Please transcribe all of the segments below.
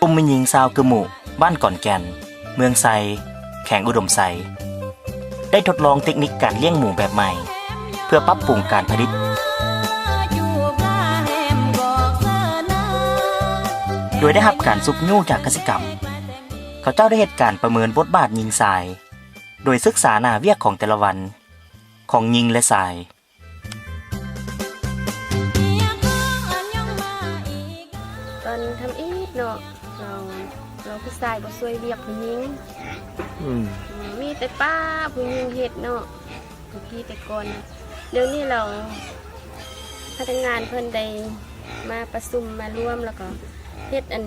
ກຸ່ມແມ່ຍິງຊາວກຶມຸ ບ້ານກອນແກ່ນ ເມືອງໄຊ ແຂວງອຸດົມໄຊ ໄດ້ທົດລອງເຕັກນິກການລ້ຽງໝູແບບໃໝ່ ເພື່ອປັບປຸງການຜະລິດ ໂດຍໄດ້ຮັບການຊຸກຍູ້ຈາກກະສິກຳ. ເຂົາເຈົ້າໄດ້ເຮັດການປະເມີນບົດບາດຍິງຊາຍ ໂດຍສຶກສາໜ້າວຽກຂອງແຕ່ລະວັນ ຂອງຍິງ ແລະ ຊາຍ. ຕອນທຳອິດເນາະ ລາວ ລາວຜູ້ຊາຍບໍ່ຊ່ວຍວຽກຜູ້ຍິງ ອືມ ມີແຕ່ປ້າຜູ້ຍິງເຮັດເນາະ ແຕ່ກີ້ແຕ່ກ່ອນ. ດຽວນີ້ລາວ ພະນັກງານເພິ່ນໄດ້ມາປະຊຸມມາລວມ ແລ້ວກໍເຮັດອັນ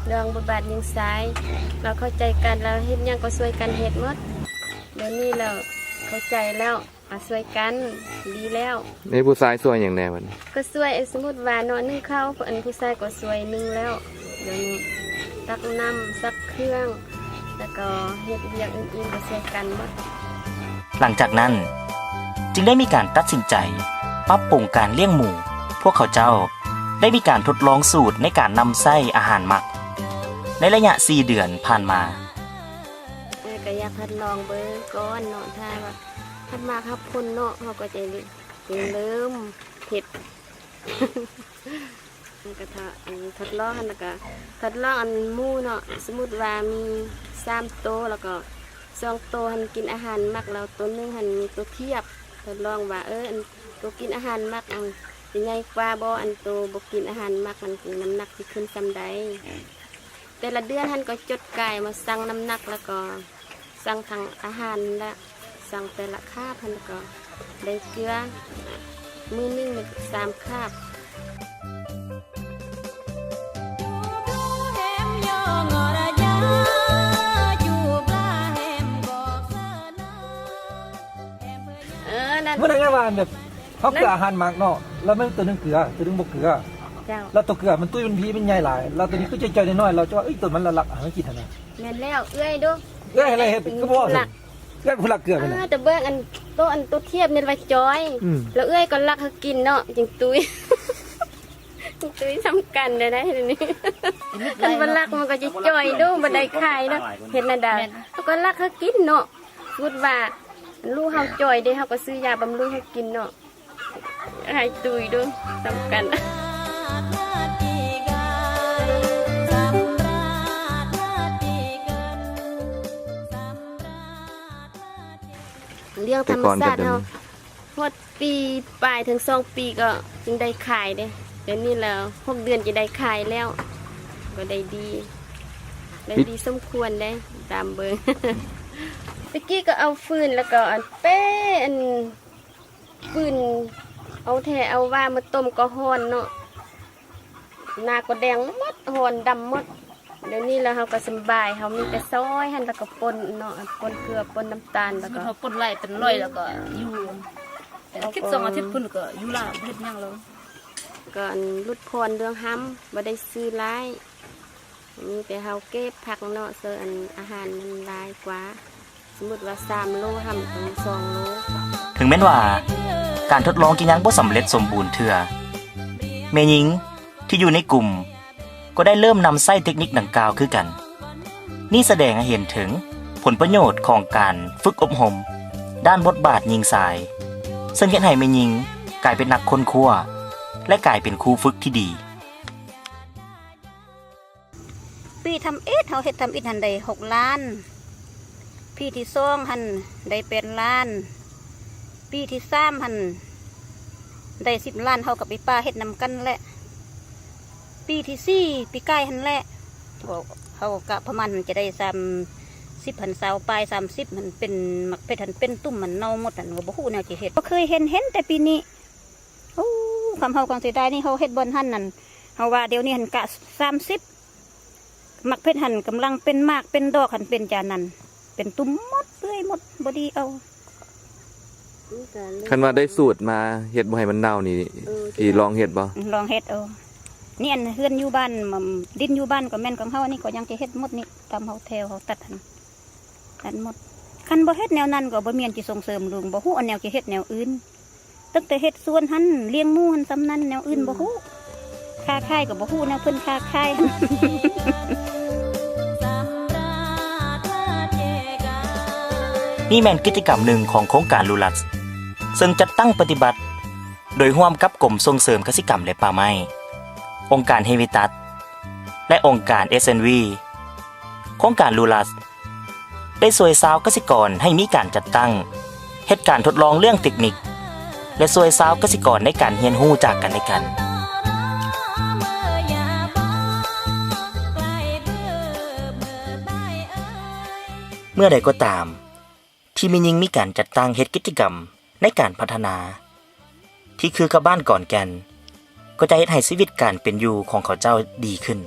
ເລື່ອງບົດບາດຍິງຊາຍ ລາວເຂົ້າໃຈກັນ ລາວເຮັດຫຍັງກໍຊ່ວຍກັນເຮັດໝົດ. ດຽວນີ້ລາວເຂົ້າໃຈແລ້ວ ມາຊ່ວຍກັນ ດີແລ້ວ. ມີຜູ້ຊາຍຊ່ວຍຫຍັງແດ່ບັດນີ້? ກໍຊ່ວຍ ສົມມຸດວ່າເນາະ ໜຶ້ງເຂົ້າ ອັນຜູ້ຊາຍກໍຊ່ວຍໜຶ້ງແລ້ວ ດຽວນີ້ຕັກນ້ຳ ຊັກເຄື່ອງ ແລ້ວກໍເຮັດວຽກອື່ນໆກໍຊ່ວຍກັນໝົດ. ຫຼັງຈາກນັ້ນ ຈຶ່ງໄດ້ມີການຕັດສິນໃຈປັບປຸງການລ້ຽງໝູ. ພວກເຂົາເຈົ້າໄດ້ມີການທົດລອງສູດໃນການນຳໃຊ້ອາຫານໝັກ ໃນໄລຍະສີ່ເດືອນຜ່ານມາ. ເອີ ກໍຢາກທົດລອງເບິ່ງກ່ອນເນາະ ຖ້າວ່າຮັບໝາກຮັບຜົນເນາະ ເຮົາກໍຈະ ຈຶ່ງເລີ່ມເຮັດ ມັນກະທະ ອັນ ທົດລອງຫັ້ນ ແລ້ວກະທົດລອງອັນໝູເນາະ. ສົມມຸດວ່າມີສາມໂຕ ແລ້ວກໍສອງໂຕຫັ້ນກິນອາຫານໝັກ ແລ້ວໂຕໜຶ່ງຫັ້ນມີໂຕທຽບ. ທົດລອງວ່າ ເອີ ອັນໂຕກິນອາຫານໝັກ ອັນ ຈະໃຫຍ່ກວ່າບໍ່ ອັນໂຕບໍ່ກິນອາຫານໝັກ ມັນ ນ້ຳໜັກຊິຂຶ້ນສ່ຳໃດ. ແຕ່ລະເດືອນຫັ້ນກໍຈົດກາຍມາຊັ່ງນ້ຳໜັກ ແລ້ວກໍ ສັ່ງທັງອາຫານແລະ ສັ່ງແຕ່ລະຄາບຫັ້ນ ແລ້ວກໍໄດ້ເກືອ ມື້ໜຶ່ງສາມຄາບ. ເອີ ນັ້ນ ເມື່ອນັ້ນວ່າແບບ ເຮົາເກືອອາຫານໝັກເນາະ ແລ້ວມັນໂຕໜຶ່ງເກືອ ໂຕໜຶ່ງບໍ່ເກືອ. ເຈົ້າ ແລ້ວໂຕເກືອມັນຕຸ້ຍ ມັນພີ ມັນໃຫຍ່ຫຼາຍ ແລ້ວໂຕນີ້ຄືຈ່ອຍໆນ້ອຍໆ ແລ້ວຈະວ່າ ເອີຍ ໂຕມັນລະລັກ ເຮົາກິນຫັ້ນນະ. ແມ່ນແລ້ວ ເອື້ອຍດູ ເອື້ອຍລະເຮັດຄືບໍ່ ເອື້ອຍຜູ້ລັກເກືອຫັ້ນນະ. ເອີ ແຕ່ເບິ່ງອັນໂຕ ອັນໂຕທຽບນີ້ວ່າຈ່ອຍ ອືມ ແລ້ວເອື້ອຍກໍລັກເຮົາກິນເນາະ ຈຶ່ງຕຸ້ຍ ຕຸ້ຍສ່ຳກັນໄດ້ ນີ້ ຄັນບໍ່ລັກມັນກໍຈະຈ່ອຍດູ ບໍ່ໄດ້ຂາຍເນາະ ເຮັດແນວໃດ ແມ່ນ ເຮົາກໍລັກເຮົາກິນເນາະ. ສົມມຸດວ່າລູກເຮົາຈ່ອຍເດ້ ເຮົາກໍຊື້ຢາບຳລຸງເຮົາກິນເນາະ ໃຫ້ຕຸ້ຍດູ ສ່ຳກັນ. ລ້ຽງທຳມະຊາດເຮົາ ຮອດປີປາຍເຖິງສອງປີກໍຈຶ່ງໄດ້ຂາຍເດ້. ດຽວນີ້ລະຫົກເດືອນຈະໄດ້ຂາຍແລ້ວ ກໍໄດ້ດີ ໄດ້ດີສົມຄວນເດ້ ຕາມເບິ່ງ. ແຕ່ກີ້ກໍເອົາຟືນ ແລ້ວກໍອັນເປ້ ອັນຟືນ ເອົາແທ້ເອົາວ່າມາຕົ້ມກໍຮ້ອນເນາະ ໜ້າກໍແດງໝົດ ຮ້ອນດຳໝົດ. ດຽວນີ້ລະເຮົາກໍສຳບາຍ ເຮົາມີແຕ່ຊອຍຫັ້ນ ແລ້ວກໍປົ່ນເນາະ ປົ່ນເກືອ ປົ່ນນ້ຳຕານ ແລ້ວກໍ ເຮົາປົ່ນຫຼາຍເປັນຮ້ອຍ ແລ້ວກໍຢູ່ ແຕ່ອາທິດສອງອາທິດພຸ້ນກໍຢູ່ລະ ບໍ່ເຮັດຫຍັງແລ້ວ. ກໍຫຼຸດຜ່ອນເລື່ອງຫ້ຳ ບໍ່ໄດ້ຊື້ຫຼາຍ ມີແຕ່ເຮົາເກັບຜັກເນາະ ເຊິ່ງອັນອາຫານມັນຫຼາຍກວ່າ ສົມມຸດວ່າສາມໂລ ຫ້ຳເປັນສອງໂລ. ເຖິງແມ່ນວ່າການທົດລອງຈະຍັງບໍ່ສຳເລັດສົມບູນເທື່ອ, ແມ່ຍິງທີ່ຢູ່ໃນກຸ່ມກໍໄດ້ເລີ່ມນຳໃຊ້ເຕັກນິກດັ່ງກ່າວຄືກັນ. ນີ້ສະແດງໃຫ້ເຫັນເຖິງຜົນປະໂຫຍດຂອງການຝຶກອົບຮົມດ້ານບົດບາດຍິງຊາຍ, ເຊິ່ງເຮັດໃຫ້ແມ່ຍິງກາຍເປັນນັກຄົ້ນຄວ້າ ແລະ ກາຍເປັນຄູຝຶກທີ່ດີ. ປີທຳອິດ ເຮົາເຮັດທຳອິດຫັ້ນໄດ້ຫົກລ້ານ, ປີທີສອງຫັ້ນໄດ້ແປດລ້ານ, ປີທີສາມຫັ້ນໄດ້ສິບລ້ານ ເຮົາກໍໄປປ້າເຮັດນຳກັນແຫຼະ. ປີທີສີ່ປີກາຍຫັ້ນແຫຼະ ເຮົາກະປະມານຫັ້ນຈະໄດ້ສາມສິບຫັ້ນ ຊາວປາຍ ສາມສິບຫັ້ນ ເປັນໝາກເຜັດຫັ້ນເປັນຕຸ່ມຫັ້ນເນົ່າໝົດຫັ້ນ ກໍບໍ່ຮູ້ແນວຈະເຮັດ ບໍ່ເຄີຍເຫັນ ເຫັນແຕ່ປີນີ້. ໂອ້ ຄຳເຮົາຄວາມເສຍດາຍນີ້ ເຮົາເຮັດບ່ອນຫັ້ນນັ້ນ ເຮົາວ່າດຽວນີ້ຫັ້ນກະສາມສິບ ໝາກເຜັດຫັ້ນກຳລັງເປັນໝາກເປັນດອກຫັ້ນ ເປັນຈານນັ້ນ ເປັນຕຸ່ມໝົດ ເປື່ອຍໝົດ ບໍ່ດີເອົາ. ຄັນວ່າໄດ້ສູດມາເຮັດບໍ່ໃຫ້ມັນເນົ່ານີ້ ເອີ ຊິລອງເຮັດບໍ່? ລອງເຮັດເອົາ. ນີ້ອັນເຮືອນຢູ່ບ້ານ ດິນຢູ່ບ້ານກໍແມ່ນຂອງເຮົາ ອັນນີ້ກໍຍັງຈະເຮັດໝົດນີ້ ຕາມເຮົາແຖວເຮົາຕັດຫັ້ນ ນັ້ນໝົດ. ຄັນບໍ່ເຮັດແນວນັ້ນກໍບໍ່ແມ່ນຊິສົ່ງເສີມລຸງ ບໍ່ຮູ້ອັນແນວຈະເຮັດແນວອື່ນ. ຕັ້ງແຕ່ເຮັດສວນຫັ້ນ ລ້ຽງໝູຫັ້ນ ສ່ຳນັ້ນ ແນວອື່ນບໍ່ຮູ້. ຄ້າຂາຍກໍບໍ່ຮູ້ແນວເພິ່ນຄ້າຂາຍ. ນີ້ແມ່ນກິດຈະກຳໜຶ່ງຂອງໂຄງການລູລັດ ເຊິ່ງຈັດຕັ້ງປະຕິບັດໂດຍຮ່ວມກັບກົມສົ່ງເສີມກະສິກຳ ແລະ ປ່າໄມ້, ອົງການເຮມິຕັສ ແລະ ອົງການເອສເອັນວີ. ໂຄງການລູລັດ ໄດ້ຊ່ວຍຊາວກະສິກອນໃຫ້ມີການຈັດຕັ້ງ, ເຮັດການທົດລອງເລື່ອງເຕັກນິກ ແລະ ຊ່ວຍຊາວກະສິກອນໃນການຮຽນຮູ້ຈາກກັນແລະກັນ. ເມື່ອໃດກໍຕາມທີ່ແມ່ຍິງມີການຈັດຕັ້ງເຮັດກິດຈະກຳໃນການພັດທະນາ ທີ່ຄືກັບບ້ານກອນແກ່ນ ກໍຈະເຮັດໃຫ້ຊີວິດການເປັນຢູ່ຂອງເຂົາເຈົ້າດີຂຶ້ນ.